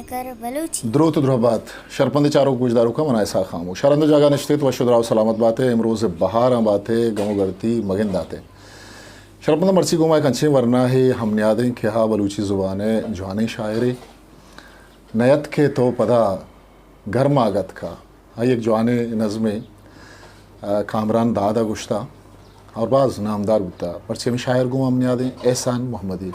کر بلوچی۔ دروت و درہبات۔ شرپندیں چاروک گوشداروکاں، من آں اسحاق خاموش۔ ہر ہند و جاگہ نشتیت، وش و دراہ و سلامت باتے، امروز بہاراں باتے، گم و گڑتی مگنداتے۔ شرپنداں، مرچی گوں ما یک انچیں ورناہے ہم نیادیں کہ ہا بلوچی زبان ءِ جوانیں شاعرے۔ نیت کہ تو پدا گرماگ اتکا۔ آئی یک جوانیں نظمے، آ، کامران داد ءَ گوشتا اور باز نامدار بوتا۔ پرچے ہمے شاعر گوں ہم نیادیں احسان محمدی۔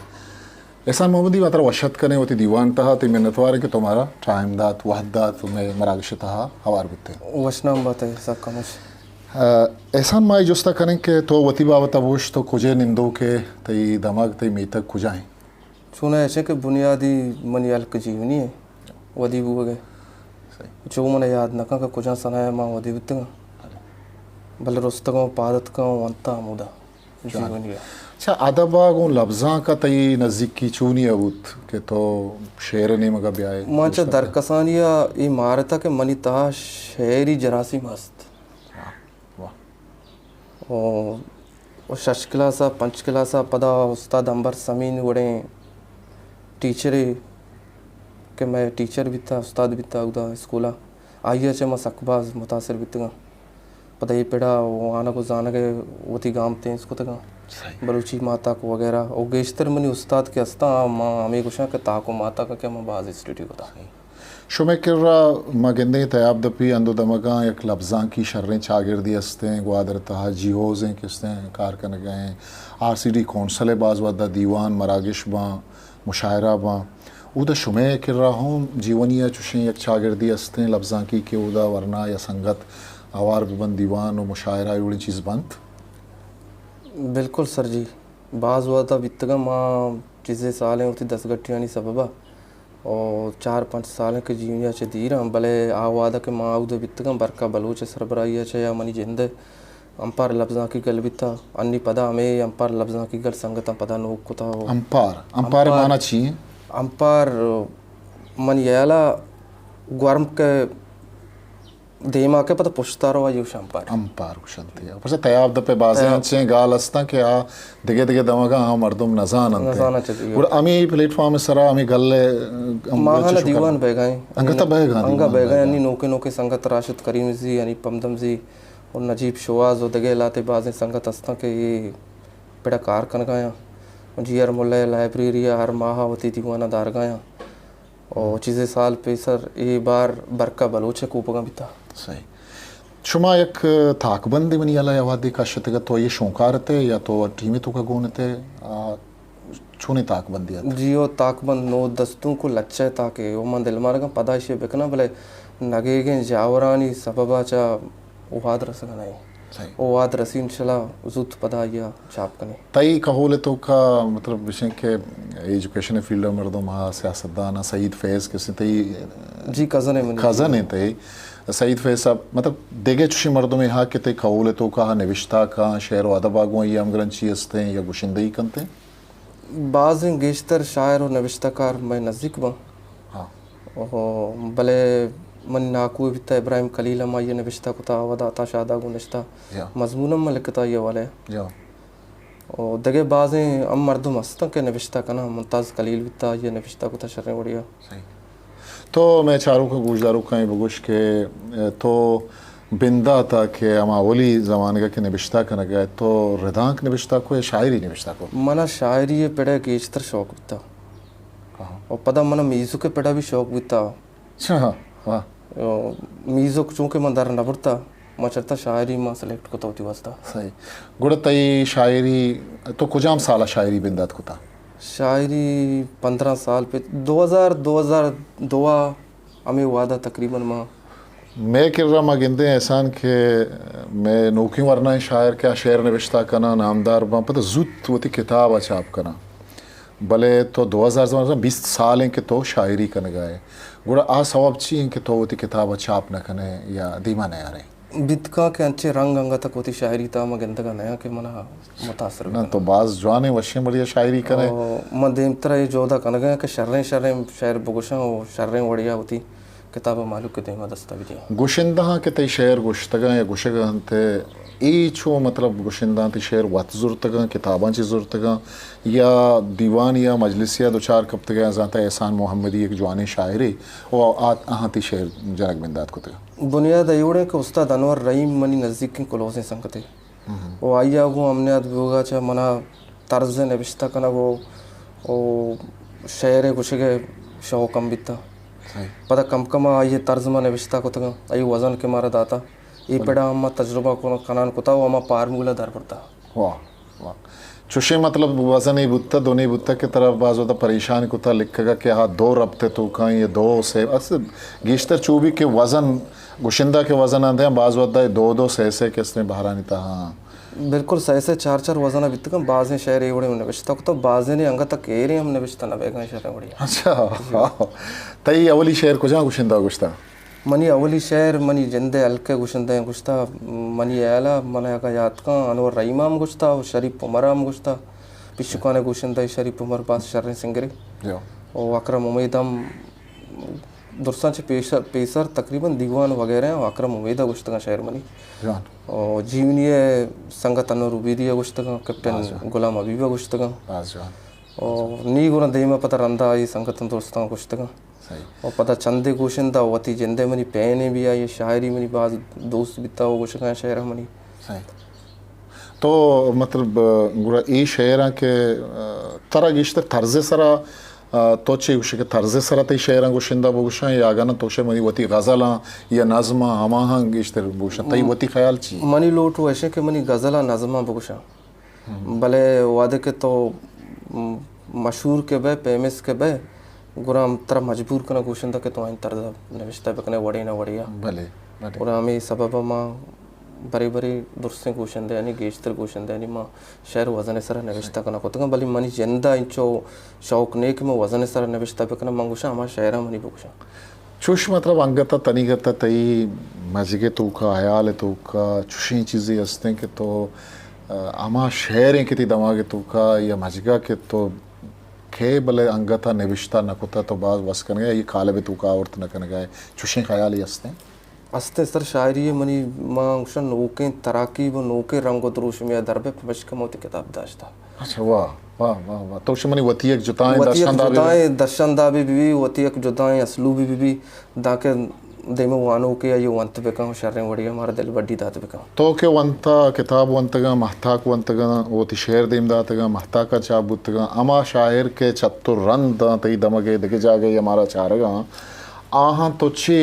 احسان محمدی، ما ترا وش اتک کنیں وتی دیوان تہا، تئی منتوار ایں کہ تو مارا ٹائم دات، وہد دات، مئے مراگش تہا ہوار بوتے۔ وش نام بات ئے اسحاق خاموش۔ آ، احسان، ما اے جستا کنیں کہ تو وتی بابت ءَ بگوش، تو کجے نندوکے، تئی دمگ، تئی میتگ کجا ایں؟ چوناہا ایش ایں کہ بنیادی منی ہلک جیونی ایں، ودی بوگ ءَ۔ صحیح۔ چو من یاد نہ کن کہ کجام سنا ءَ ما ودی بوتگاں۔ بلے رستگاں، پاد اتکاں، ونتا ہمودا جوان۔ جیونی ءَ۔ اچھا، ادب ءَ گوں لبزانک ءَ تئی نزیکی چونی ءَ بوت کہ تو شعر ءِ نیمگ ءَ بیائے؟ من چہ درکسانی ءَ اے مارتا کہ منی تہا شعری جراثیم ہست۔ واہ، واہ۔ و، و شش کلاس ءَ، پنچ کلاس ءَ پدا استاد امبر سمین وڑیں ٹیچرے کہ مئے ٹیچر بیتا، استاد بیتا اودا اسکول ءَ، آئی ءَ چہ ما سک باز متاثر بیتگاں۔ پدا اے پڑا وانگ و زانگ ءَ وتی گام تیز کتگاں۔ صحیح۔ بلوچی ماہتاک وغیرہ و گیشتر منی استاد کہ ہستاں، ما ہمے گوشاں کہ تاک و ماہتاک کہ ما باز اسٹڈی کتا۔ صحیح۔ شمئے کرا ما گندیں تیاب دپی ہند و دمگاں یک لبزانکی شریں چاگردے استیں، گوادر تہا جیوزیں کہ استیں کار کنگا ایں، آر سی ڈی کونسل ءِ باز وھدا دیوان مراگش باں، مشاعرہ باں۔ اودا شمئے کرا ہم جیونی ءَ چوشیں یک چاگردے استیں لبزانکی کہ اودا ورنا یا سنگت ہوار بہ بنت، دیوان و مشاعرہ اے وڑیں چیز بنت؟ بالکل سر جی، باز وھدا بیتگاں ما چیزے سالیں وتی دستگٹیانی سبب ءَ و چار پنچ سال انت کہ جیونی ءَ چہ دیر آں، بلے آ وہد ءَ کہ ما اود ءَ بیتگاں، برکا بلوچ ءِ سربراہی ءَ چہ یا منی جند ءِ ہمپار لبزانکی گل بیتا۔ انی پدا ہمے ہمپار لبزانکی گل سنگتاں پدا نوک کتا۔ ہمپار؟ ہمپار ءِ ہمپار۔ معنی چی انت؟ ہمپار منی ہیال ءَ گورم کہ دیما کہ پدا پشتا روا، ایوش ہمپار۔ ہمپار گوشنت۔ پرچا تیاب دپ ءَ بازیں تیاب۔ انچیں گال ہستاں کہ آ دگہ دگہ دمگاں آ مردم نزان انت۔ نزان انت، جی۔ گڑا ہمے پلیٹ فارم ءِ سرا ہمے گل ءِ، ہم، ماہانہ چو دیوان کنگ۔ بیگا ایں۔ انگت بیگا انگا دیوان بیگا ایں، بیگا۔ انی نوکے نوکے سنگت راشد کریمی زی، انی پمدم زی و نجیب شواز و دگہ لہتے بازیں سنگت ہستاں کہ اے پڑا کار کنگا یاں۔ جی آر ملا ءِ لائبریری ءَ ہر ماہ ءَ وتی دیوان ءَ دارگا یاں۔ و چیزے سال پیسر اے بار برکا بلوچ ءِ کوپگاں بیتا۔ صحیح۔ شما یک تاکبندے منی ہیال ءَ وھدے کش اتگ ات، تو آئی ءِ شونکار ات ئے یا تو ٹیم ءِ توکا گون ات ئے؟ آ، چونیں تاکبندے ات؟ جی، او تاکبند نود دستونک و لچہ ءِ تاکے، او من دلمانگاں پدا ایشی ءَ بکناں، بلے نگیگیں جاورانی سبب ءَ چہ وھد رسگ ءَ نہ ایں۔ صحیح۔ او وھد رسی انشاءاللہ زوت پدا آئی ءَ چاپ کنیں۔ تئی کہول ءِ توکا، مطلب، بشیں کہ ایجوکیشن ءِ فیلڈ ءَ مردم ہا، سیاستدان ہا، سعید فیض کسے تئی جی، کزن ایں منی۔ کزن ایں تئی۔ سعید فیض صاحب، مطلب، دگہ چوشیں مردمے ہا کہ تئی کہول ءِ توکا ہا، نبشتہ کاں، شعر و ادب ءَ گوں آئی ءِ ہمگرنچی استیں یا گشندہی کنتیں؟ بازیں گیشتر شاعر و نبشتہ کار مئے نزیک باں۔ ہاں۔ او، بلے منی ناکوے بیتا ابراہیم خلیل ہم آئی ءَ نبشتہ کتا، وھدا عطا شاد ءَ گوں نشتہ۔ یا۔ مضمون ہم من لکھتا آئی حوالہ ءَ۔ یا۔ و دگہ بازیں ہم مردم ہستاں کہ نبشتہ کناں، ممتاز خلیل بیتا، آئی ءَ نبشتہ کتا شریں وڑے ءَ۔ صحیح۔ تو مئے چاروک ءُ گوشداروکاں اے بگوش کہ، اے، تو بندات ءَ کہ ہما اولی زمانگ ءَ کہ نبشتہ کنگ ءَ ات، تو ردانک نبشتہ کو یا شاعری نبشتہ کو؟ من ءَ شاعری ءِ پڑ ءَ گیشتر شوق بیتا۔ آہا۔ و پدا من ءَ میوزک ءِ پڑ ءَ بھی شوق بیتا۔ اچھا، واہ۔ او، میوزک چونکہ من در نہ برتا، ما چرتا شاعری ما سلیکٹ کتا وتی واسطہ۔ صحیح۔ گڑا تئی شاعری، تو کجام سال ءَ شاعری بندات کتا؟ شاعری پندرہ سال پہ، دو ہزار، دو ہزار دو ءَ ہمے وہد ءَ تقریباً ما۔ مئے کرا ما گندیں احسان کہ مئے نوکیں ورنائیں شاعر کہ آ شعر نبشتہ کناں، نامدار باں، پدا زوت وتی کتاب ءَ چاپ کناں۔ بلے تو دو ہزار زمانگ ءَ بیست سال ایں کہ تو شاعری کنگ ءَ ئے۔ گڑا آ سوب چی ایں کہ تو وتی کتاب ءَ چاپ نہ کن ئے یا دیما نیار ئے؟ بیت کاں کہ انچیں رنگ انگت ءَ وتی شاعری تہا ما گندگ ءَ نیاں کہ من ءَ متاثر نہ، بکن۔ تو باز جوانیں وشیں وڑے ءَ شاعری کن ئے۔ او، من دیمترا اے جہد ءَ کنگ ءَ آں کہ شریں شریں شعر بگوشاں و شریں وڑے ءَ وتی کتاب ءَ مہلوک ءِ دیم ءَ دست ءَ بدیاں۔ گشندہاں کہ تئی شعر گوشتگاں یا گوشگ ءَ انت، اے چو مطلب گشندہاں تئی شعر وت زرتگاں، کتاباں چہ زرتگاں یا دیوان یا مجلسے ءَ دچار کپتگاں، زانتہ احسان محمدی یک جوانیں شاعرے و آ، آہاں تئی شعر جنگ بندات کتگاں؟ بنیاد ءَ اے وڑیں کہ استاد انور رحیم منی نزیکیں کلوزیں سنگتے۔ و آئی ءَ گوں ہم نیاد بوگ ءَ چہ من ءَ طرز نبشتہ کنگ و، و شعر ءِ گوشگ ءِ شوق ہم بیتہ۔ پدا کم کم ءَ آئی ءِ طرز ما نبشتہ کتگاں، آئی ءِ وزن کہ مارا داتہ، اے پڑ ءَ ہم ما تجربہ کن-، کنان کتہ و ہما پارمولہ در برتہ۔ واہ، واہ۔ چوشیں مطلب وزنے بوتہ، دونے بوتہ کہ ترا باز وھد ءَ پریشان کتہ لکھگ ءَ کہ آ دو ربط ءِ توکا یا دو سے، اصل گیشتر چو بی کہ وزن، گشندہ کہ وزن ءَ دیاں، باز وھد ءَ دو دو سے سے کسریں بہرانی تہا۔ بالکل، سئے سئے چار چار وزن ءَ بیتگاں، بازیں شعر اے وڑیں نبشتہ کتگ، بازینے انگت ءَ کہ ایریں ہم نبشتہ نہ بیگاں شریں وڑی ءَ۔ اچھا، تئی اولی شعر کجا گشندہ ءَ گوشتہ؟ منی اولی شعر منی جند ءِ ہلک ءِ گشندہ ءَ گوشتہ، منی ہیال ءَ من اگاں یات کن انور رحیم ءَ ہم گوشتہ و شریف عمر ءَ ہم گوشتہ، پیشکان ءِ گشندہ شریف عمر باز شریں سنگرے۔ و اکرم امید ہم درساں چہ پیش-، پیسر تقریباً دیوان وغیرہ ءَ اکرم امید ءَ گوشتگاں شعر منی۔ و جیونی ءِ سنگت انور عبیدی ءَ گوشتگاں، کیپٹن غلام حبیب ءَ گوشتگاں۔ و نی گڑا دیم ءَ پدا رندا آئی سنگتاں درستاں گوشتگاں۔ و پدا چندے گوشندہ وتی جند ءِ منی پین ءَ بی آئی شاعری منی باز دوست بیتہ و گوشگاں شعر منی۔ تو مطلب، گڑا اے شعراں کہ، ترا گیشتر طرز ءِ سرا، تو چے گوشے کہ طرز ءِ سرا تئی شعراں گشندہ بگوشاں یا اگاں نہ تو شے منی وتی غزلاں یا نظماں ہماہاں گیشتر بگوشاں، تئی وتی خیال چی؟ منی لوٹ و ایشیں کہ منی غزلاں نظماں بگوشاں۔ بلے وہدے کہ تو مشہور کہ بئے، پیمس کہ بئے، گڑا ترا مجبور کناں گوشندہ کہ تو آئی طرز ءَ نبشتہ بکنے وڑے نہ وڑے ءَ۔ گڑا ہمے سبب ءَ ما برے برے درسیں گوشندہ یعنی گیشتر گوشندہ یعنی ما شعر وزن ءِ سرا نبشتہ کناں کتگاں، بلے منی جند ءَ انچو شوق نے کہ من وزن ءِ سرا نبشتہ بکناں، من گوشاں ہما شعراں منی بگوشاں۔ چوش مطلب انگت ءَ تنیگت ءَ تئی مجگ ءِ توکا، ہیال ءِ توکا چوشیں چیزے ہستیں کہ تو، آ، ہما شعریں کہ تئی دماغ ءِ توکا یا مجگ ءَ کہ تو کئے بلے انگت ءَ نبشتہ نہ کتہ، تو باز وس کنگا ئے، اے قالب ءِ توکا آورت نہ کنگا ئے، چوشیں خیالے ہستیں؟ استیں سر، شاعری ءَ منی، ما گوشاں نوکیں تراکیب و نوکیں رنگ و دروشمے ءَ در بئے، پمشکہ من وتی کتاب داشتہ۔ اچھا، واہ، واہ، واہ، واہ۔ تو شے منی وتی یک جتائیں وتی یک درشاندابے بہ جتائیں درشاندابے بہ بی، وتی یک جتائیں اسلوبے بہ بی، دانکہ دیم ءَ وانوکے آئی ءَ ونت بکن و شریں وڑے ءَ مارا دلبڈی دات بکن۔ تو کہ ونتہ، کتاب ونتگاں، مہتاک ونتگاں، وتی شعر دیم داتگاں، مہتاکاں چاپ بوتگاں، ہما شاعر کہ چت و رند آں تئی دمگ ءِ دگہ جاگہے ءَ مارا چارگاں، آہاں تو چے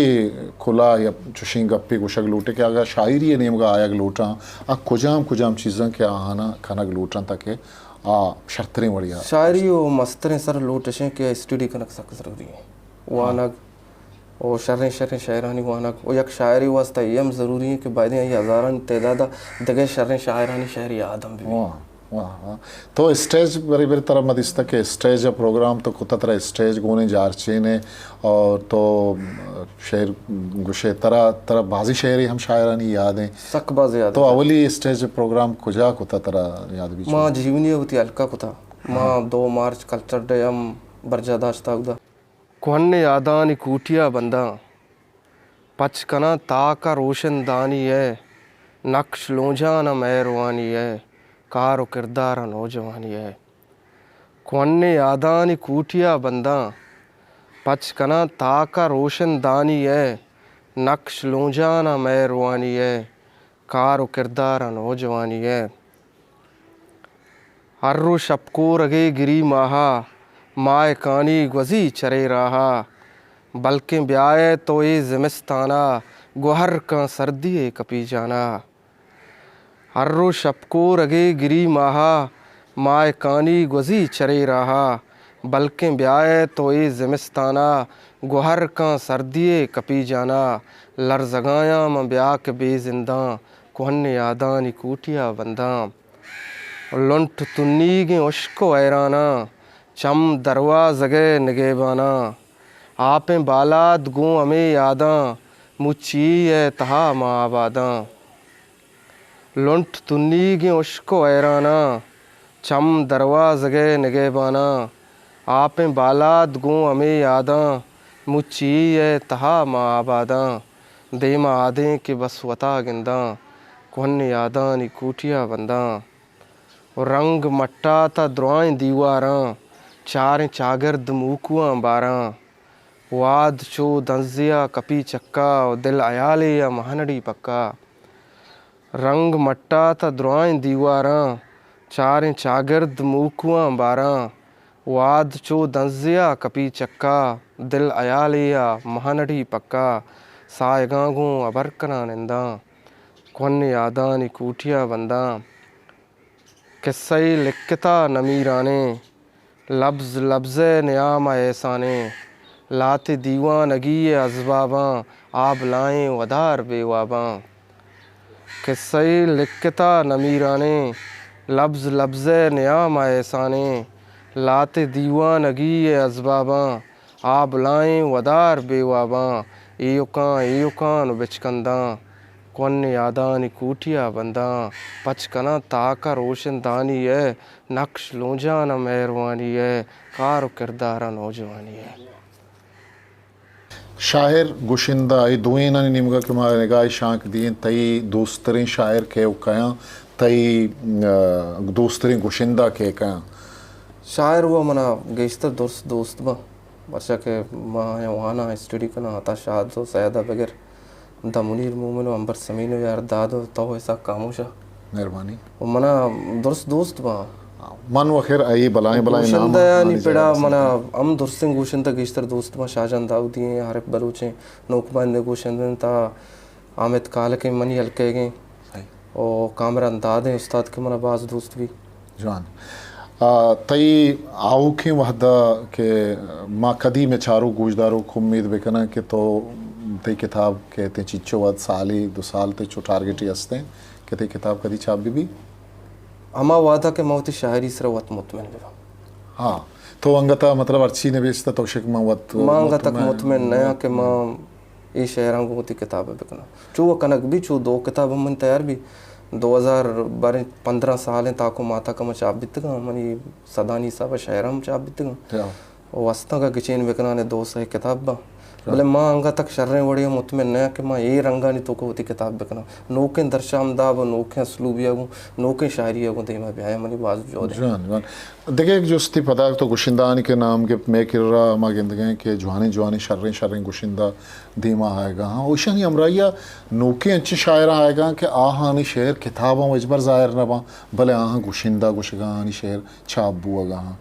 کلاہ یا چوشیں گپے گوشگ لوٹ ئے کہ اگاں شاعری ءِ نیمگا آیگ لوٹاں، آ کجام کجام چیزاں کہ آہاناں کنگ لوٹاں تاکہ آ شرتریں وڑے ءَ؟ شاعری و مستریں سر لوٹ اشیں کہ اسٹڈی کنگ سک ضروری ایں۔ وانگ و شریں شریں شاعرانی وانگ و یک شاعرے واسطہ اے ہم ضروری ایں کہ بایدیں آئی ہزارانی تعداد ءَ دگہ شریں شاعرانی شعر یاد ہم بہ بی۔ واہ، واہ، واہ۔ تو اسٹیج برے برے ترا ما دیستہ کہ اسٹیج ءِ پروگرام تو کتہ، ترا اسٹیج گون ایں جارچین ءَ، اور تو شعر گوشے، ترا، ترا بازیں شعرے ہم شاعرانی یاد ایں۔ سک باز یاد تو ایں۔ اولی اسٹیج پروگرام کجا کتہ ترا یاد بی؟ ما جیونی ءَ وتی ہلکا کتہ۔ ما دو مارچ کلچر ڈے ہم برجاہ داشتہ اودا۔ کوہنیں یادانی کوٹی ءَ بنداں، پچ کناں تاک ءَ روشن دانی ءَ، نقش لونجان ءَ مہروانی ءَ، کار و کردار ءَ نوجوانی ءَ۔ کوہنیں یادانی کوٹی ءَ بنداں، پچ کناں تاک ءَ روشن دانی ءَ، نقش لونجان ءَ مہروانی ءَ، کار و کردار ءَ نوجوانی ءَ۔ ہر رو شپ کورگے گری ماہا، ماہ کانی گوزی چرے راہا، بلکیں بیائے تو اے زمستانا، گوہر کاں سردی ءِ کپی جانا۔ ہر رو شپ کورگے گری ماہا، ماہ کانی گوزی چرے راہا، بلکیں بیائے تو اے زمستانا، گوہر کاں سردی ءِ کپی جانا۔ لرزگایاں من بیا کہ بے زنداں، کوہنیں یادانی کوٹی ءَ بنداں۔ لنٹ تنیگیں ہشک و حیراناں، چم دروازگ ءِ نگہباناں۔ آپیں بالاد گوں ہمے یاداں، مچی ءِ تہا ما آباداں۔ لنٹ تنیگیں ہشک و حیراناں، چم دروازگ ءِ نگہباناں۔ آپیں بالاد گوں ہمے یاداں، مچی ءِ تہا ما آباداں، دیم ءَ آدیں کہ بس وتا گنداں، کوہنیں یادانی کوٹی ءَ بنداں۔ و رنگ مٹات ءَ درائیں دیواراں، چاریں چاگرد موکواں باراں۔ واد چو دنزے ءَ کپی چکا، و دل ہیالے ءَ مہنڑی پکا۔ رنگ مٹات ءَ درائیں دیواراں، چاریں چاگرد موکواں باراں۔ واد چو دنزے ءَ کپی چکا، دل ہیالے ءَ مہنڑی پکا۔ ساہگاں گوں ہبر کناں ننداں، کوہنیں یادانی کوٹی ءَ بنداں۔ کسہ ءَ لکتہ نمیرانیں، لبز لبز ءِ نیام ءَ احسانیں۔ لہتے دیوانگی ءِ ازباباں، آ بلائیں ودار بے واباں۔ کسہ ءَ لکتہ نمیرانیں، لبز لبز ءِ نیام ءَ احسانیں۔ لہتے دیوانگی ءِ ازباباں، آ بلائیں ودار بے واباں۔ ایوکاں ایوکاں و بچکنداں، کوہنیں یادانی کوٹی ءَ بنداں۔ پچ کناں تاک ءَ روشندانی ءِ، نقش لونجان ءَ مہروانی ءِ، کار و کردار ءَ نوجوانی ءِ۔ شاعر، گشندہ، اے دوئینانی نیمگا کہ ما نگاہ شانک دئیں، تئی دوستریں شاعر کئے و کئے آں؟ تئی، آ، دوستریں گشندہ کئے کئے آں؟ شاعر و منا گیشتر درست دوست باں، پرچا کہ ما آیاں واناں، اسٹڈی کناں، عطا شاد و سید ءَ بگر۔ داں منیر مومن و عنبر سمین و یار داد و تو اسحاق خاموش ءَ۔ مہربانی۔ و منا درست دوست باں۔ من و خیر اے بلائیں بلائیں نام گوشندہانی آنی پڑا زیادہ پسند منا کناں۔ ہم درستیں گوشندہ گیشتر دوست باں، شاہ جان داؤدی ایں، عارف بلوچ ایں، نوک بندیں گوشندہ ایں، تا حامد کالک ایں، منی ہلکیگ ایں۔ صحیح۔ و کامران داد ایں استاد کہ منا باز دوست بی۔ جوان۔ آ، تئی آؤکیں وہد ءَ کہ ما کدی مئے چاروک گوشداروک امیت بکناں کہ تو تئی کتاب کہ تئی چنچو وہد سالے دو سال تئی چو ٹارگٹے ہستیں کہ تئی کتاب کدی چاپ بہ بی؟ ہما وہد ءَ کہ ما وتی شاعری سرا وت مطمئن بہ باں۔ ہاں، تو انگت ءَ مطلب ہرچی نبیستہ تو شک من وت ما انگت ءَ مطمئن نہ آں کہ ما اے شعراں گوں وتی کتاب ءَ بکناں۔ چو و کنگ بی، چو دو کتاب ہم من تیار بی۔ دو ہزار باریں پندرہ سال ایں تاکو ماتا کما چاپ بیتگاں، منی سدانی حساب ءَ شعر ہم چاپ بیتگاں۔ ہاں۔ و استاں کہ گچین بکناں دو سئے کتاب باں۔ ہاں۔ بلے ما انگا تک شریں وڑے مطمئن نہ آں کہ ما اے رنگانی توکا وتی کتاب بکناں۔ نوکیں درشانداب و نوکیں اسلوبی ءَ گوں، نوکیں شاعری ءَ گوں دیما بیایاں، منی باز جہد ایں۔ جوان، جوان۔ دگہ یک جستے پدا تو گشندہانی کہ نام گپت، مئے کرا ما گندگیں کہ جوانیں جوانیں شریں شریں گشندہ دیما آیگا ہاں۔ و ایشانی ہمراہی ءَ نوکیں انچیں شاعراں آیگا ہاں کہ آہانی شعر کتاباں و ہچبر ظاہر نہ باں، بلے آہاں گشندہ گشگا آہانی شعر چاپ بوگا ہاں۔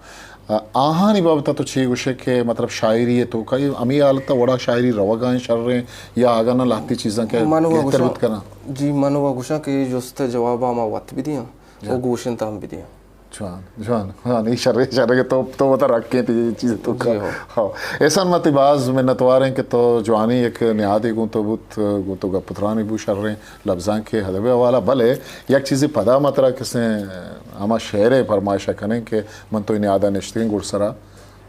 آ، آہانی بابت ءَ تو چے گشے کہ مطلب شاعری ءِ توکا ہمے حالت ءَ وڑا شاعری روگا ایں شریں یا آگا نہ لہتے چیزاں کہ من و بہتر گشاں، بوت کناں؟ جی، من و گشاں کہ اے جست ءِ جواب ءَ ما وت بدیاں جی۔ و گوشندہ ہم بدیاں۔ جوان، جوان، جوان، اے شریں، شریں کہ تو، تو وتا رکھیں تئی چیز تو جی ہو۔ ہاں۔ احسان، ما تئی باز منتوار ایں کہ تو جوانیں یک نیادے گوں تو بوت، گوں تو گپ ترانی بو، شریں لبزانک ءِ ادب ءِ حوالہ، بلے یک چیزے پدا ما ترا کسیں ہما شعر ءِ پرمائش ءَ کنیں کہ من تو اے نیادا نشتگیں گڈسرا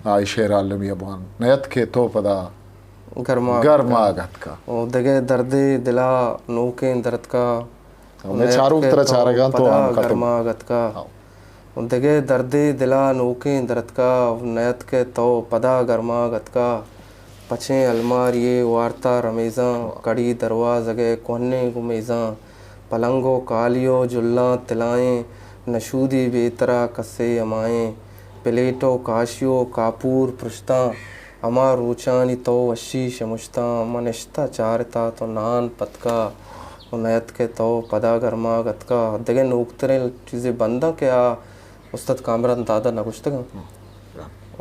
آئی شعر المی ءَ بوان۔ نیتکے تو پدا گرماگ گرماگ اتکا۔ اتکا۔ او دگہ دردے دلا نوکیں درتکا۔ ہمے چاروک ترا چارگاں تو پدا ہم ختم۔ گرماگ اتکا۔ ہاں۔ دگہ دردے دلا نوکیں درتکا، نیتکئے تو پدا گرماگ اتکا۔ پچیں الماری ءَ وارتا رمیزاں، کڑی دروازگ ءِ کوہنیں گمیزاں، پلنگ و کالی و جلاں تلائیں، نشودی بے ترا کسے ہمائیں، پلیٹ و کاشی و کاپور پرشتاں، ہما روچانی تو وشی شمشتاں، من نشتہ چارتا تو نان پتکا و نیتکئے تو پدا گرماگ اتکا۔ دگہ نوکتریں چیزے بنداں کہ آ استاد کامران دادا نہ گوشتگاں۔ ہم۔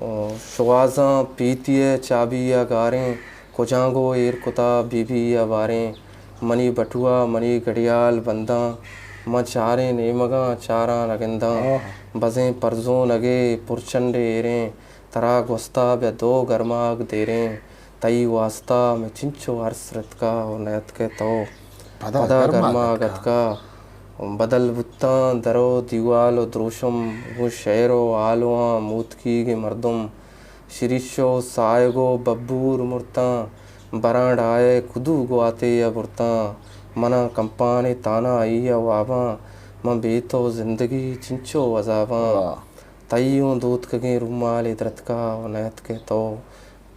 او شوازاں پیتی ءِ چابی ءَ گاریں، کجاں گوں ایر کتا بی بی ءَ باریں۔ منی بٹوا، منی گڑیال بنداں، من چاریں نیمگاں چاراں نہ گنداں۔ آہ۔ بزیں پرزونگے پرچنڈے ایریں، ترا گوستا بیا دو گرماگ دیریں۔ تئی واستا مئے چنچو ارس رتکا و نیتکئے تو پدا پدا گرماگ گرماگ اتکا۔ اتکا۔ بدل بوتاں در و دیوال و دروشم، گوں شعر و آلواں موتکیگیں مردم۔ شریش و ساہگ و ببور مرتاں، برانڈ آئے کدو گواتے ءَ برتاں۔ منا کمپانے تانائی ءَ واباں، من بے تو زندگی چنچو عذاباں۔ واہ۔ تئی اوں دوتکگیں رومالے درتکا و نیتکئے تو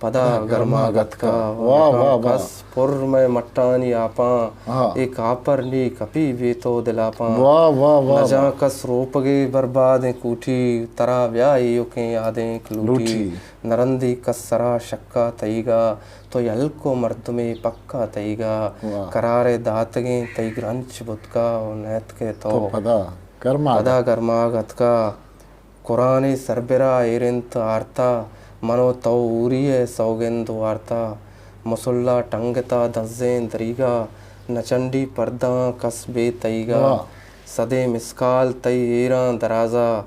پدا گرماگ اتکا۔ واہ، واہ، واہ۔ کس پر مئے مٹانی آپاں، ہاں۔ اے کاپر نی کپی بے تو دلاپاں۔ واہ، واہ، واہ، نہ جاں واہ۔ کس روپگے بربادیں کوٹی، ترا بیا ایوکیں یادیں کلوٹی۔ لوٹی۔ نرندی کس سرا شکا تئیگا، تو یلکو مردمے پکا تئیگا۔ واہ۔ قرارے داتگیں تئی گرنچ بتکا و نیتکے تو۔ تو پدا گرماگ۔ پدا گرماگ اتکا۔ قرآن ءِ سربرا ایر انت آرتا، من و تو ہوری ءِ سوگند وارتا۔ مسلا ٹنگتا دزیں دریگا، نہ چنڈی پرداں کس بے تئیگا۔ واہ۔ صدے مسکال تئی ایراں درازا،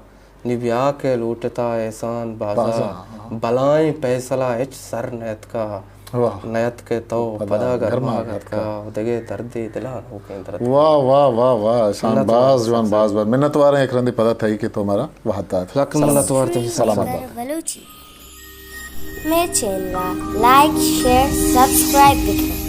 نی بیا کہ لوٹتا احسان بازا۔ بازا، ہاں۔ بلائیں پیسلہ ہچ سر نیتکا۔ واہ۔ نیتکے تو پدا پدا گرماگ گرماگ اتکا۔ اتکا، و دگہ دردے دلا نوکیں درد۔ واہ، واہ، واہ، واہ، احسان، منت وار باز جوان، سر۔ باز باز منت وار ایں یک رندے پدا تئی کہ تو مارا وہد دات۔ لک منت وار تئی سر۔ سلامت بات۔ بلوچی۔ مئے چینل ءَ لائک، شیئر، سبسکرائب بکن۔